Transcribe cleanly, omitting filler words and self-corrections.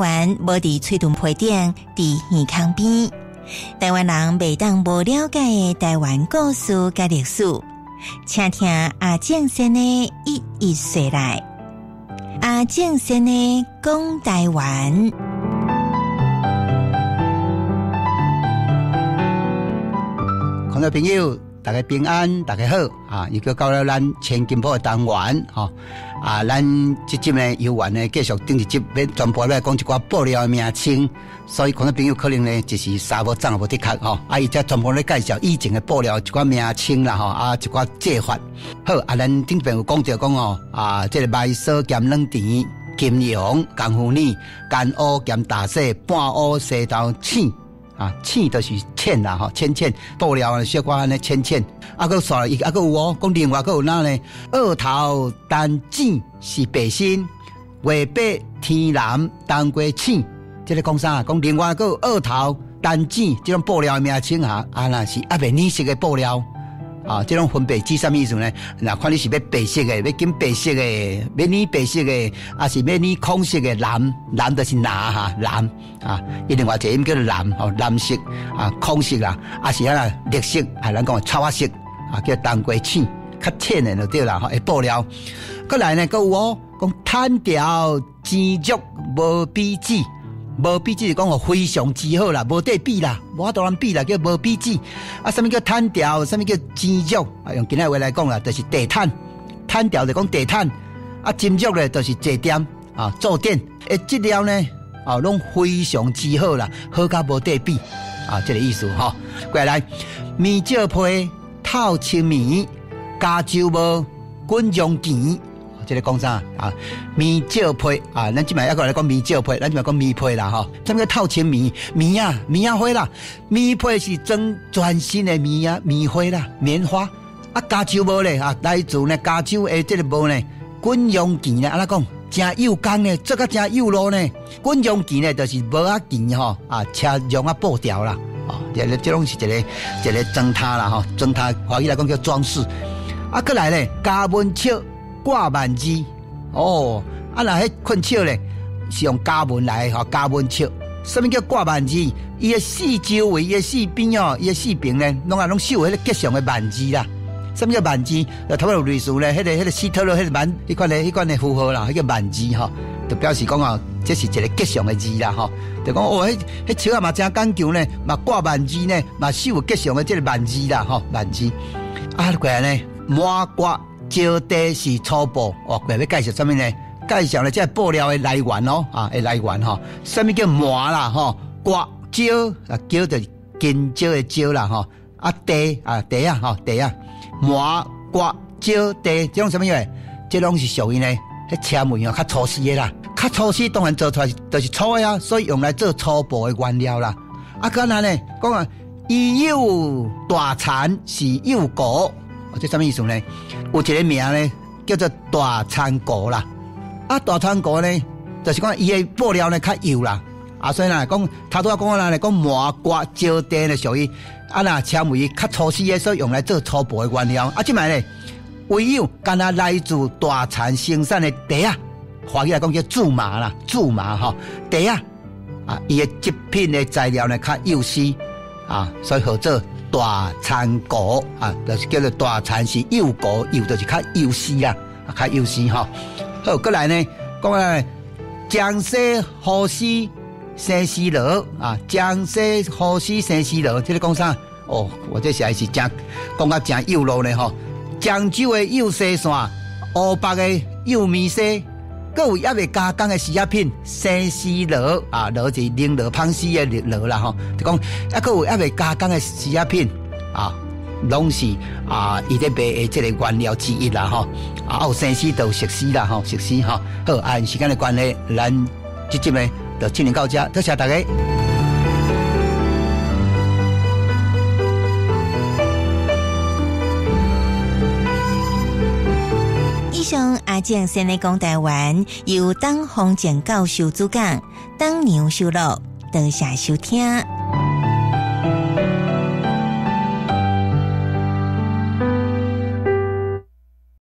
灣無佇喙唇皮頂，佇耳孔邊。台灣人袂當無了解的台灣故事佮歷史，請聽阿正先的一一說來。阿正先的講台灣。觀眾朋友，大家平安，大家好啊！又閣到了咱千金鋪的單元吼啊！咱這集呢有緣呢，繼續頂一集欲全部來講一寡布料的名稱，所以觀眾朋友可能呢就是三無總無的確吼啊！伊遮全部咧介紹以前的布料一寡名稱啦吼啊，一寡做法。好啊，咱頂擺有講著講哦啊，這個麥索兼軟甜、金陽、功夫呢、干烏兼大細、半烏、西頭淺。啊，淺就是淺啦，吼，淺淺布料啊，小可按呢淺淺。啊，閣煞伊啊，閣有哦，講另外閣有哪呢？二頭單剪是白身，月白天藍冬瓜淺。這个講啥？講另外閣有二頭單剪這種布料的名稱哈，啊，若是猶未染色的布料。啊，這種分白紙啥物意思呢？若看你是欲白色的，欲揀白色的，欲染白色的，抑是欲染空色的藍，藍就是藍哈藍啊，伊另外一個音叫做藍吼藍色啊，空色啦，抑是啊綠色，啊咱講的草仔色啊，叫冬瓜淺，較淺的就對啦吼，的布料。閣來呢，閣有哦，講毯條錢竹無比紙。無比紙是講哦，非常之好啦，無得比啦，無法度通比啦，叫無比紙。啊，啥物叫毯條？啥物叫錢竹？啊，用今仔話來講啦，就是地毯。毯條就講地毯，啊，錢竹咧就是坐墊啊，坐墊。欸，質料呢，啊，攏非常之好啦，好甲無得比啊，這個意思吼。過來，棉蕉皮透清棉，加州帽滾絨錢。這个講啥啊？棉蕉皮啊，咱這擺猶閣來講棉蕉皮，咱這擺講棉被啦吼。啥物叫透清棉？棉仔，棉仔花啦，棉被是裝全新的棉仔，棉花啦，棉花。啊，加州帽咧啊，來自呢加州的這个帽呢，滾絨錢呢，按怎講？誠幼工呢，做甲誠幼路呢。滾絨錢呢，就是帽仔錢吼啊，車絨仔布條啦，哦，這个這攏是一个一个裝塔啦吼，裝塔，華語來講叫裝飾。啊，閣來咧，加文笑。掛萬字哦，啊若彼困笑咧，是用家紋來吼，家紋笑。啥物叫掛萬字？伊的四周圍，伊的四邊哦，伊的四邊咧，攏啊攏繡彼個吉祥的萬字啦。啥物叫萬字？就頭有類似咧，彼個希特勒彼個萬，彼款的彼款的符號啦，彼個萬字吼，就表示講哦，這是一個吉祥的字啦吼。就講哦，彼彼笑仔嘛誠講究呢，嘛掛萬字呢，嘛繡吉祥的這個萬字啦吼，萬字。啊，過來呢，麻刮。蕉地是粗布哦，過來欲介紹啥物呢？介紹咧，這个布料的來源哦，啊，的來源吼，啥物叫麻啦？吼，刮蕉啊，蕉就是香蕉的蕉啦，吼，啊地啊地啊，吼地啊，麻刮蕉地，這攏啥物話？這攏是屬於呢，彼纖維哦，較粗絲的啦，較粗絲當然做出來就是粗的啊，所以用來做粗布的原料啦。啊，閣來呢，講啊，伊有大田是幼果。這啥物意思呢？有一个名呢，叫做大田糊啦。啊，大田糊呢，就是講伊的布料呢較幼啦。啊，所以啦，講頭拄仔講啦，講麻刮蕉地呢屬於啊，若纖維較粗細的，所以用來做粗布的原料。啊，這擺呢，唯有干焦來自大田生產的袋仔，華語來講叫苧麻啦，苧麻吼袋仔啊，伊的織品的材料呢較幼絲啊，所以號做。大田糊啊，就是叫做大田是幼糊，幼就是較幼絲啦，較幼絲吼。好，閣來呢，講來江西湖絲生絲螺啊，江西湖絲生絲螺，這个講啥？哦，我這實在是誠講甲誠幼路呢吼。漳州的幼絲線，湖北的幼棉絲，閣有猶未加工的絲仔品，生絲螺啊，螺是绫羅紡絲的螺啦吼。就講猶閣有猶未加工的絲仔品啊，攏是啊，伊咧賣的這個原料之一啦吼。啊，有生絲就有熟絲啦吼，熟絲吼。好，啊，時間的關係，咱這集呢就進行到這，多謝大家。以上阿正先的講台灣，由董宏正教授主講，董娘收錄，多謝收聽。